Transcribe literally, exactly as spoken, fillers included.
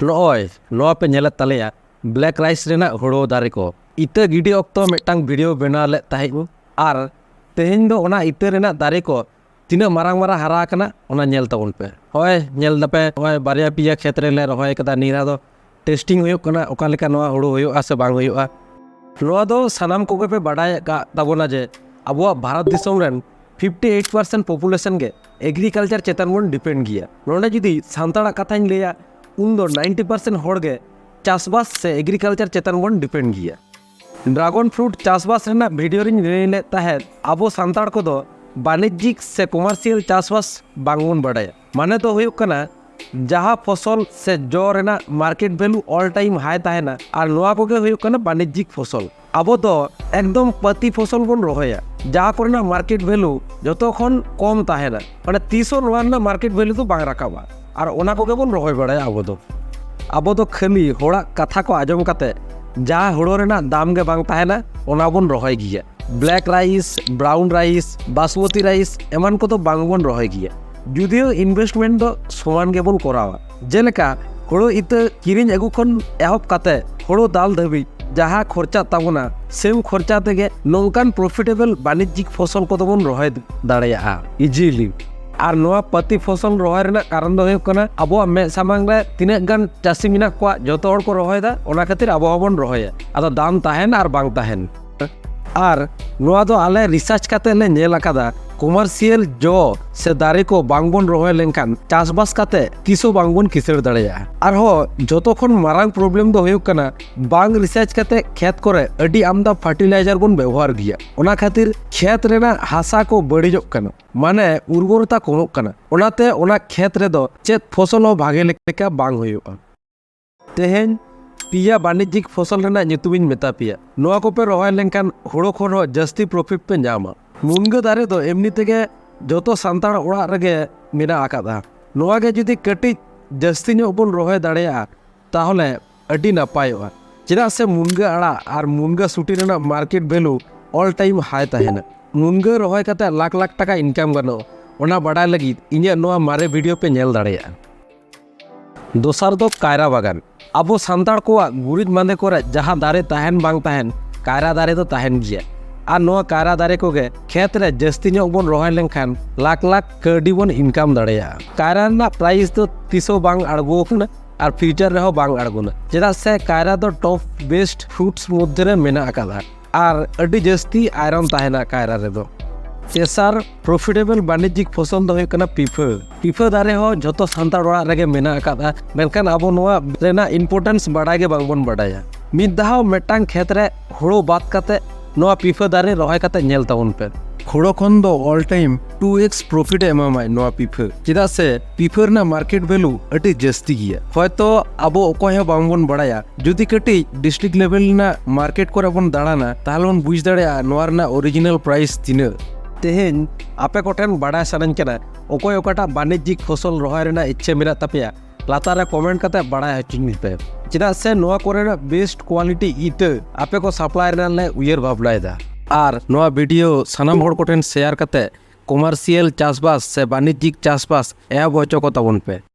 ᱱᱚᱜᱼᱚᱭ ᱱᱚᱣᱟ ᱯᱮ ᱧᱮᱞᱮᱫ ᱛᱟᱞᱮᱭᱟ ᱵᱞᱮᱠ ᱨᱟᱭᱤᱥ ᱨᱮᱱᱟᱜ ᱦᱳᱲᱳ ᱫᱟᱨᱮ ᱠᱚ᱾ ᱤᱛᱟᱹ ᱜᱤᱰᱤ ᱚᱠᱛᱚ ᱢᱤᱫᱴᱟᱝ ᱵᱷᱤᱰᱤᱭᱳ ᱵᱮᱱᱟᱣ ᱞᱮᱫ ᱛᱟᱦᱮᱸᱫ ᱤᱧ, ᱟᱨ ᱛᱮᱦᱮᱧ ᱫᱚ ᱚᱱᱟ ᱤᱛᱟᱹ ᱨᱮᱱᱟᱜ ᱫᱟᱨᱮ ᱠᱚ ᱛᱤᱱᱟᱹᱜ ᱢᱟᱨᱟᱝ ᱢᱟᱨᱟᱝ ᱦᱟᱨᱟ ᱟᱠᱟᱱᱟ ᱚᱱᱟ ᱧᱮᱞ ᱛᱟᱵᱚᱱ ᱯᱮ᱾ ᱦᱳᱭ, ᱧᱮᱞ ᱫᱟᱯᱮ ᱱᱚᱜᱼᱚᱭ ᱵᱟᱨᱭᱟ ᱯᱮᱭᱟ ᱠᱷᱮᱛ ᱨᱮᱞᱮ ᱨᱚᱦᱚᱭ ᱠᱟᱫᱟ᱾ ᱱᱤᱭᱟᱹ ᱫᱷᱟᱣ ᱫᱚ ᱴᱮᱥᱴᱤᱝ ᱦᱩᱭᱩᱜ ᱠᱟᱱᱟ ᱚᱠᱟ ᱞᱮᱠᱟ ᱱᱚᱣᱟ ᱦᱳᱲᱳ ᱦᱩᱭᱩᱜᱼᱟ ᱥᱮ ᱵᱟᱝ ᱦᱩᱭᱩᱜᱼᱟ᱾ ᱱᱚᱣᱟ ᱫᱚ ᱥᱟᱱᱟᱢ ᱠᱚᱜᱮ ᱯᱮ ᱵᱟᱰᱟᱭ ᱟᱠᱟᱫ ᱛᱟᱵᱚᱱᱟ ᱡᱮ ᱟᱵᱚᱣᱟᱜ ᱵᱷᱟᱨᱚᱛ ᱫᱤᱥᱚᱢ ᱨᱮᱱ ᱯᱷᱤᱯᱴᱤ ᱮᱭᱤᱴ ᱯᱟᱨᱥᱮᱱᱴ ᱯᱚᱯᱩᱞᱮᱥᱚᱱ ᱜᱮ ᱮᱜᱽᱨᱤᱠᱟᱞᱪᱟᱨ ᱪᱮᱛᱟᱱ ᱵᱚᱱ ᱰᱤᱯᱮᱱᱰ ᱜᱮᱭᱟ᱾ ᱱᱚᱰᱮ ᱡᱩᱫᱤ ᱥᱟᱱᱛᱟᱲᱟᱜ ᱠᱟᱛᱷᱟᱧ ᱞᱟᱹᱭᱟ, ᱩᱱᱫᱚ ᱱᱟᱭᱤᱱᱴᱤ ᱯᱟᱨᱥᱮᱱᱴ ᱦᱚᱲ ᱜᱮ ᱪᱟᱥᱵᱟᱥ ᱥᱮ ᱮᱜᱽᱨᱤᱠᱟᱞᱪᱟᱨ ᱪᱮᱛᱟᱱ ᱵᱚᱱ ᱰᱤᱯᱮᱱᱰ ᱜᱮᱭᱟ᱾ ᱰᱨᱟᱜᱚᱱ ᱯᱷᱨᱩᱴ ᱪᱟᱥᱵᱟᱥ ᱨᱮᱱᱟᱜ ᱵᱷᱤᱰᱤᱭᱳ ᱨᱤᱧ ᱞᱟᱹᱭ ᱞᱮᱫ ᱛᱟᱦᱮᱸᱫ, ᱟᱵᱚ ᱥᱟᱱᱛᱟᱲ ᱠᱚᱫᱚ ᱵᱟᱱᱤᱡᱽᱡᱤᱠ ᱥᱮ ᱠᱚᱢᱟᱨᱥᱤᱭᱟᱞ ᱪᱟᱥᱵᱟᱥ ᱵᱟᱝᱵᱚᱱ ᱵᱟᱰᱟᱭᱟ᱾ ᱢᱟᱱᱮ ᱫᱚ ᱦᱩᱭᱩᱜ ᱠᱟᱱᱟ, ᱡᱟᱦᱟᱸ ᱯᱷᱚᱥᱚᱞ ᱥᱮ ᱡᱚ ᱨᱮᱱᱟᱜ ᱢᱟᱨᱠᱮᱴ ᱵᱷᱮᱞᱩ ᱚᱞ ᱴᱟᱭᱤᱢ ᱦᱟᱭ ᱛᱟᱦᱮᱱᱟ, ᱟᱨ ᱱᱚᱣᱟ ᱠᱚᱜᱮ ᱦᱩᱭᱩᱜ ᱠᱟᱱᱟ ᱵᱟᱱᱤᱡᱽᱡᱤᱠ ᱯᱷᱚᱥᱚᱞ᱾ ᱟᱵᱚ ᱫᱚ ᱮᱠᱫᱚᱢ ᱯᱟᱹᱛᱤ ᱯᱷᱚᱥᱚᱞ ᱵᱚᱱ ᱨᱚᱦᱚᱭᱟ, ᱡᱟᱦᱟᱸ ᱠᱚᱨᱮᱱᱟᱜ ᱢᱟᱨᱠᱮᱴ ᱵᱷᱮᱞᱩ ᱡᱚᱛᱚ ᱠᱷᱚᱱ ᱠᱚᱢ ᱛᱟᱦᱮᱱᱟ, ᱢᱟᱱᱮ ᱛᱤᱥ ᱦᱚᱸ ᱱᱚᱣᱟ ᱨᱮᱱᱟᱜ ᱢᱟᱨᱠᱮᱴ ᱵᱷᱮᱞᱩ ᱫᱚ ᱵᱟᱝ ᱨᱟᱠᱟᱵᱟ, ᱟᱨ ᱚᱱᱟ ᱠᱚᱜᱮ ᱵᱚᱱ ᱨᱚᱦᱚᱭ ᱵᱟᱲᱟᱭᱟ ᱟᱵᱚ ᱫᱚ᱾ ᱟᱵᱚ ᱫᱚ ᱠᱷᱟᱹᱞᱤ ᱦᱚᱲᱟᱜ ᱠᱟᱛᱷᱟ ᱠᱚ ᱟᱸᱡᱚᱢ ᱠᱟᱛᱮ ᱡᱟᱦᱟᱸ ᱦᱳᱲᱳ ᱨᱮᱱᱟᱜ ᱫᱟᱢ ᱜᱮ ᱵᱟᱝ ᱛᱟᱦᱮᱱᱟ, ᱚᱱᱟ ᱵᱚᱱ ᱨᱚᱦᱚᱭ ᱜᱮᱭᱟ᱾ Black rice, brown rice, basmati rice ᱮᱢᱟᱱ ᱠᱚᱫᱚ ᱵᱟᱝ ᱵᱚᱱ ᱨᱚᱦᱚᱭ ᱜᱮᱭᱟ᱾ ᱡᱩᱫᱤᱭᱳ ᱤᱱᱵᱷᱮᱥᱴᱢᱮᱱᱴ ᱫᱚ ᱥᱚᱢᱟᱱ ᱜᱮᱵᱚᱱ ᱠᱚᱨᱟᱣᱟ, ᱡᱮᱞᱮᱠᱟ ᱦᱳᱲᱳ ᱤᱛᱟᱹ ᱠᱤᱨᱤᱧ ᱟᱹᱜᱩ ᱠᱷᱚᱱ ᱮᱦᱚᱵ ᱠᱟᱛᱮ ᱦᱳᱲᱳ ᱫᱟᱞ ᱫᱷᱟᱹᱵᱤᱡ ᱡᱟᱦᱟᱸ ᱠᱷᱚᱨᱪᱟᱜ ᱛᱟᱵᱚᱱᱟ, ᱥᱮᱢ ᱠᱷᱚᱨᱪᱟ ᱛᱮᱜᱮ ᱱᱚᱝᱠᱟᱱ ᱯᱨᱚᱯᱷᱤᱴᱮᱵᱚᱞ ᱵᱟᱱᱤᱡᱽᱡᱤᱠ ᱯᱷᱚᱥᱚᱞ ᱠᱚᱫᱚ ᱵᱚᱱ ᱨᱚᱦᱚᱭ ᱫᱟᱲᱮᱭᱟᱜᱼᱟ ᱤᱡᱤᱞᱤ᱾ ᱟᱨ ᱱᱚᱣᱟ ᱯᱟᱹᱛᱤ ᱯᱷᱚᱥᱚᱞ ᱨᱚᱦᱚᱭ ᱨᱮᱱᱟᱜ ᱠᱟᱨᱚᱱ ᱫᱚ ᱦᱩᱭᱩᱜ ᱠᱟᱱᱟ, ᱟᱵᱚᱣᱟᱜ ᱢᱮᱫ ᱥᱟᱢᱟᱝ ᱨᱮ ᱛᱤᱱᱟᱹᱜ ᱜᱟᱱ ᱪᱟᱹᱥᱤ ᱢᱮᱱᱟᱜ ᱠᱚᱣᱟ, ᱡᱚᱛᱚ ᱦᱚᱲ ᱠᱚ ᱨᱚᱦᱚᱭᱮᱫᱟ, ᱚᱱᱟ ᱠᱷᱟᱹᱛᱤᱨ ᱟᱵᱚ ᱦᱚᱸᱵᱚᱱ ᱨᱚᱦᱚᱭᱟ᱾ ᱟᱫᱚ ᱫᱟᱢ ᱛᱟᱦᱮᱱ ᱟᱨ ᱵᱟᱝ ᱛᱟᱦᱮᱱ, ᱟᱨ ᱱᱚᱣᱟ ᱫᱚ ᱟᱞᱮ ᱨᱤᱥᱟᱨᱪ ᱠᱟᱛᱮ ᱞᱮ ᱧᱮᱞ ᱟᱠᱟᱫᱟ, ᱠᱚᱢᱟᱨᱥᱤᱭᱟᱞ ᱡᱚ ᱥᱮ ᱫᱟᱨᱮ ᱠᱚ ᱵᱟᱝ ᱵᱚᱱ ᱨᱚᱦᱚᱭ ᱞᱮᱱᱠᱷᱟᱱ ᱪᱟᱥᱵᱟᱥ ᱠᱟᱛᱮ ᱛᱤᱥ ᱦᱚᱸ ᱵᱟᱝ ᱵᱚᱱ ᱠᱤᱥᱟᱹᱬ ᱫᱟᱲᱮᱭᱟᱜᱼᱟ᱾ ᱟᱨᱦᱚᱸ ᱡᱚᱛᱚ ᱠᱷᱚᱱ ᱢᱟᱨᱟᱝ ᱯᱨᱚᱵᱞᱮᱢ ᱫᱚ ᱦᱩᱭᱩᱜ ᱠᱟᱱᱟ, ᱵᱟᱝ ᱨᱤᱥᱟᱨᱪ ᱠᱟᱛᱮ ᱠᱷᱮᱛ ᱠᱚᱨᱮ ᱟᱹᱰᱤ ᱟᱢᱫᱟ ᱯᱷᱟᱨᱴᱤᱞᱟᱭᱡᱟᱨ ᱵᱚᱱ ᱵᱮᱵᱚᱦᱟᱨ ᱜᱮᱭᱟ᱾ ᱚᱱᱟ ᱠᱷᱟᱹᱛᱤᱨ ᱠᱷᱮᱛ ᱨᱮᱱᱟᱜ ᱦᱟᱥᱟ ᱠᱚ ᱵᱟᱹᱲᱤᱡᱚᱜ ᱠᱟᱱᱟ, ᱢᱟᱱᱮ ᱩᱨᱵᱚᱨᱚᱛᱟ ᱠᱚᱢᱚᱜ ᱠᱟᱱᱟ᱾ ᱚᱱᱟᱛᱮ ᱚᱱᱟ ᱠᱷᱮᱛ ᱨᱮᱫᱚ ᱪᱮᱫ ᱯᱷᱚᱥᱚᱞ ᱦᱚᱸ ᱵᱷᱟᱜᱮ ᱞᱮᱠᱟ ᱵᱟᱝ ᱦᱩᱭᱩᱜᱼᱟ᱾ ᱛᱮᱦᱮᱧ ᱯᱮᱭᱟ ᱵᱟᱱᱤᱡᱽᱡᱤᱠ ᱯᱷᱚᱥᱚᱞ ᱨᱮᱱᱟᱜ ᱧᱩᱛᱩᱢᱤᱧ ᱢᱮᱛᱟ ᱯᱮᱭᱟ᱾ ᱱᱚᱣᱟ ᱠᱚᱯᱮ ᱨᱚᱦᱚᱭ ᱞᱮᱱᱠᱷᱟᱱ ᱦᱳᱲᱳ ᱠᱷᱚᱱ ᱦᱚᱸ ᱡᱟᱹᱥᱛᱤ ᱯᱨᱚᱯᱷᱤᱴ ᱯᱮ ᱧᱟᱢᱟ᱾ ᱢᱩᱱᱜᱟᱹ ᱫᱟᱨᱮ ᱫᱚ ᱮᱢᱱᱤ ᱛᱮᱜᱮ ᱡᱚᱛᱚ ᱥᱟᱱᱛᱟᱲ ᱚᱲᱟᱜ ᱨᱮᱜᱮ ᱢᱮᱱᱟᱜ ᱟᱠᱟᱫᱟ᱾ ᱱᱚᱣᱟ ᱜᱮ ᱡᱩᱫᱤ ᱠᱟᱹᱴᱤᱡ ᱡᱟᱹᱥᱛᱤ ᱧᱚᱜ ᱵᱚᱱ ᱨᱚᱦᱚᱭ ᱫᱟᱲᱮᱭᱟᱜᱼᱟ, ᱛᱟᱦᱚᱞᱮ ᱟᱹᱰᱤ ᱱᱟᱯᱟᱭᱚᱜᱼᱟ᱾ ᱪᱮᱫᱟᱜ ᱥᱮ ᱢᱩᱱᱜᱟᱹ ᱟᱲᱟᱜ ᱟᱨ ᱢᱩᱱᱜᱟᱹ ᱥᱩᱴᱤ ᱨᱮᱱᱟᱜ ᱢᱟᱨᱠᱮᱴ ᱵᱷᱮᱞᱩ ᱚᱞ ᱴᱟᱭᱤᱢ ᱦᱟᱭ ᱛᱟᱦᱮᱱᱟ᱾ ᱢᱩᱱᱜᱟᱹ ᱨᱚᱦᱚᱭ ᱠᱟᱛᱮ ᱞᱟᱠᱷ ᱞᱟᱠᱷ ᱴᱟᱠᱟ ᱤᱱᱠᱟᱢ ᱜᱟᱱᱚᱜᱼᱟ᱾ ᱚᱱᱟ ᱵᱟᱰᱟᱭ ᱞᱟᱹᱜᱤᱫ ᱤᱧᱟᱹᱜ ᱱᱚᱣᱟ ᱢᱟᱨᱮ ᱵᱷᱤᱰᱤᱭᱳ ᱯᱮ ᱧᱮᱞ ᱫᱟᱲᱮᱭᱟᱜᱼᱟ᱾ ᱫᱚᱥᱟᱨ ᱫᱚ ᱠᱟᱭᱨᱟ ᱵᱟᱜᱟᱱ᱾ ᱟᱵᱚ ᱥᱟᱱᱛᱟᱲ ᱠᱚᱣᱟᱜ ᱜᱩᱨᱤᱡ ᱵᱟᱸᱫᱮ ᱠᱚᱨᱮ ᱡᱟᱦᱟᱸ ᱫᱟᱨᱮ ᱛᱟᱦᱮᱱ ᱵᱟᱝ ᱛᱟᱦᱮᱱ, ᱠᱟᱭᱨᱟ ᱫᱟᱨᱮ ᱫᱚ ᱛᱟᱦᱮᱱ ᱜᱮᱭᱟ᱾ ᱟᱨ ᱱᱚᱣᱟ ᱠᱟᱭᱨᱟ ᱫᱟᱨᱮ ᱠᱚᱜᱮ ᱠᱷᱮᱛ ᱨᱮ ᱡᱟᱹᱥᱛᱤ ᱧᱚᱜ ᱵᱚᱱ ᱨᱚᱦᱚᱭ ᱞᱮᱱᱠᱷᱟᱱ ᱞᱟᱠᱷ ᱞᱟᱠᱷ ᱠᱟᱹᱣᱰᱤ ᱵᱚᱱ ᱤᱱᱠᱟᱢ ᱫᱟᱲᱮᱭᱟᱜᱼᱟ᱾ ᱠᱟᱭᱨᱟ ᱨᱮᱱᱟᱜ ᱯᱨᱟᱭᱤᱥ ᱫᱚ ᱛᱤᱥ ᱦᱚᱸ ᱵᱟᱝ ᱟᱬᱜᱚ ᱟᱠᱟᱱᱟ ᱟᱨ ᱯᱷᱤᱭᱩᱪᱟᱨ ᱨᱮᱦᱚᱸ ᱵᱟᱝ ᱟᱬᱜᱚᱱᱟ, ᱪᱮᱫᱟᱜ ᱥᱮ ᱠᱟᱭᱨᱟ ᱫᱚ ᱴᱚᱯ ᱵᱮᱥᱴ ᱯᱷᱨᱩᱴᱥ ᱢᱚᱫᱽᱫᱷᱮ ᱨᱮ ᱢᱮᱱᱟᱜ ᱟᱠᱟᱫᱟ᱾ ᱟᱨ ᱟᱹᱰᱤ ᱡᱟᱹᱥᱛᱤ ᱟᱭᱨᱚᱱ ᱛᱟᱦᱮᱱᱟ ᱠᱟᱭᱨᱟ ᱨᱮᱫᱚ᱾ ᱛᱮᱥᱟᱨ ᱯᱨᱚᱯᱷᱤᱴᱮᱵᱚᱞ ᱵᱟᱱᱤᱡᱽᱡᱤᱠ ᱯᱷᱚᱥᱚᱞ ᱫᱚ ᱦᱩᱭᱩᱜ ᱠᱟᱱᱟ ᱯᱤᱯᱷᱟᱹ᱾ ᱯᱤᱯᱷᱟᱹ ᱫᱟᱨᱮ ᱦᱚᱸ ᱡᱷᱚᱛᱚ ᱥᱟᱱᱛᱟᱲ ᱚᱲᱟᱜ ᱨᱮᱜᱮ ᱢᱮᱱᱟᱜ ᱟᱠᱟᱫᱼᱟ, ᱢᱮᱱᱠᱷᱟᱱ ᱟᱵᱚ ᱱᱚᱣᱟ ᱨᱮᱱᱟᱜ ᱤᱢᱯᱚᱨᱴᱮᱱᱥ ᱵᱟᱰᱟᱭ ᱜᱮ ᱵᱟᱝᱵᱚᱱ ᱵᱟᱰᱟᱭᱟ᱾ ᱢᱤᱫ ᱫᱷᱟᱣ ᱢᱤᱫᱴᱟᱝ ᱠᱷᱮᱛ ᱨᱮ ᱦᱳᱲᱳ ᱵᱟᱫ ᱠᱟᱛᱮ ᱱᱚᱣᱟ ᱯᱤᱯᱷᱟᱹ ᱫᱟᱨᱮ ᱨᱚᱦᱚᱭ ᱠᱟᱛᱮ ᱧᱮᱞ ᱛᱟᱵᱚᱱ ᱯᱮ᱾ ᱦᱳᱲᱳ ᱠᱷᱚᱱ ᱫᱚ all time to X profit ᱮ ᱮᱢᱟᱢᱟᱭ ᱱᱚᱣᱟ ᱯᱤᱯᱷᱟᱹ, ᱪᱮᱫᱟᱜ ᱥᱮ ᱯᱤᱯᱷᱟᱹ ᱨᱮᱱᱟᱜ ᱢᱟᱨᱠᱮᱴ ᱵᱷᱮᱞᱩ ᱟᱹᱰᱤ ᱡᱟᱹᱥᱛᱤ ᱜᱮᱭᱟ᱾ ᱦᱚᱭᱛᱚ ᱟᱵᱚ ᱚᱠᱚᱭ ᱦᱚᱸ ᱵᱟᱝᱵᱚᱱ ᱵᱟᱲᱟᱭᱟ, ᱡᱩᱫᱤ ᱠᱟᱹᱴᱤᱡ ᱰᱤᱥᱴᱨᱤᱠᱴ ᱞᱮᱵᱮᱞ ᱨᱮᱱᱟᱜ ᱢᱟᱨᱠᱮᱴ ᱠᱚᱨᱮ ᱵᱚᱱ ᱫᱟᱬᱟᱱᱟ, ᱛᱟᱦᱚᱞᱮ ᱵᱚᱱ ᱵᱩᱡᱽ ᱫᱟᱲᱮᱭᱟᱜᱼᱟ ᱱᱚᱣᱟ ᱨᱮᱱᱟᱜ ᱚᱨᱤᱡᱤᱱᱟᱞ ᱯᱨᱟᱭᱤᱥ ᱛᱤᱱᱟᱹᱜ᱾ ᱛᱮᱦᱮᱧ ᱟᱯᱮ ᱠᱚᱴᱷᱮᱱ ᱵᱟᱰᱟᱭ ᱥᱟᱱᱟᱧ ᱠᱟᱱᱟ, ᱚᱠᱚᱭ ᱚᱠᱟᱴᱟᱜ ᱵᱟᱱᱤᱡᱽᱡᱤᱠ ᱯᱷᱚᱥᱚᱞ ᱨᱚᱦᱚᱭ ᱨᱮᱱᱟᱜ ᱤᱪᱪᱷᱟᱹ ᱢᱮᱱᱟᱜ ᱛᱟᱯᱮᱭᱟ, ᱞᱟᱛᱟᱨ ᱨᱮ ᱠᱚᱢᱮᱱᱴ ᱠᱟᱛᱮ ᱵᱟᱲᱟᱭ ᱦᱚᱪᱚᱧ ᱯᱮ, ᱪᱮᱫᱟᱜ ᱥᱮ ᱱᱚᱣᱟ ᱠᱚᱨᱮᱱᱟᱜ ᱵᱮᱥᱴ ᱠᱣᱟᱞᱤᱴᱤ ᱤᱛᱟᱹ ᱟᱯᱮ ᱠᱚ ᱥᱟᱯᱞᱟᱭ ᱨᱮᱱᱟᱜ ᱞᱮ ᱩᱭᱦᱟᱹᱨ ᱵᱷᱟᱵᱽᱱᱟᱭᱮᱫᱟ᱾ ᱟᱨ ᱱᱚᱣᱟ ᱵᱷᱤᱰᱤᱭᱳ ᱥᱟᱱᱟᱢ ᱦᱚᱲ ᱠᱚᱴᱷᱮᱱ ᱥᱮᱭᱟᱨ ᱠᱟᱛᱮ ᱠᱚᱢᱟᱨᱥᱤᱭᱟᱞ ᱪᱟᱥᱵᱟᱥ ᱥᱮ ᱵᱟᱱᱤᱡᱽᱡᱤᱠ ᱪᱟᱥᱵᱟᱥ ᱮᱦᱚᱵ ᱦᱚᱪᱚ ᱠᱚ ᱛᱟᱵᱚᱱ ᱯᱮ᱾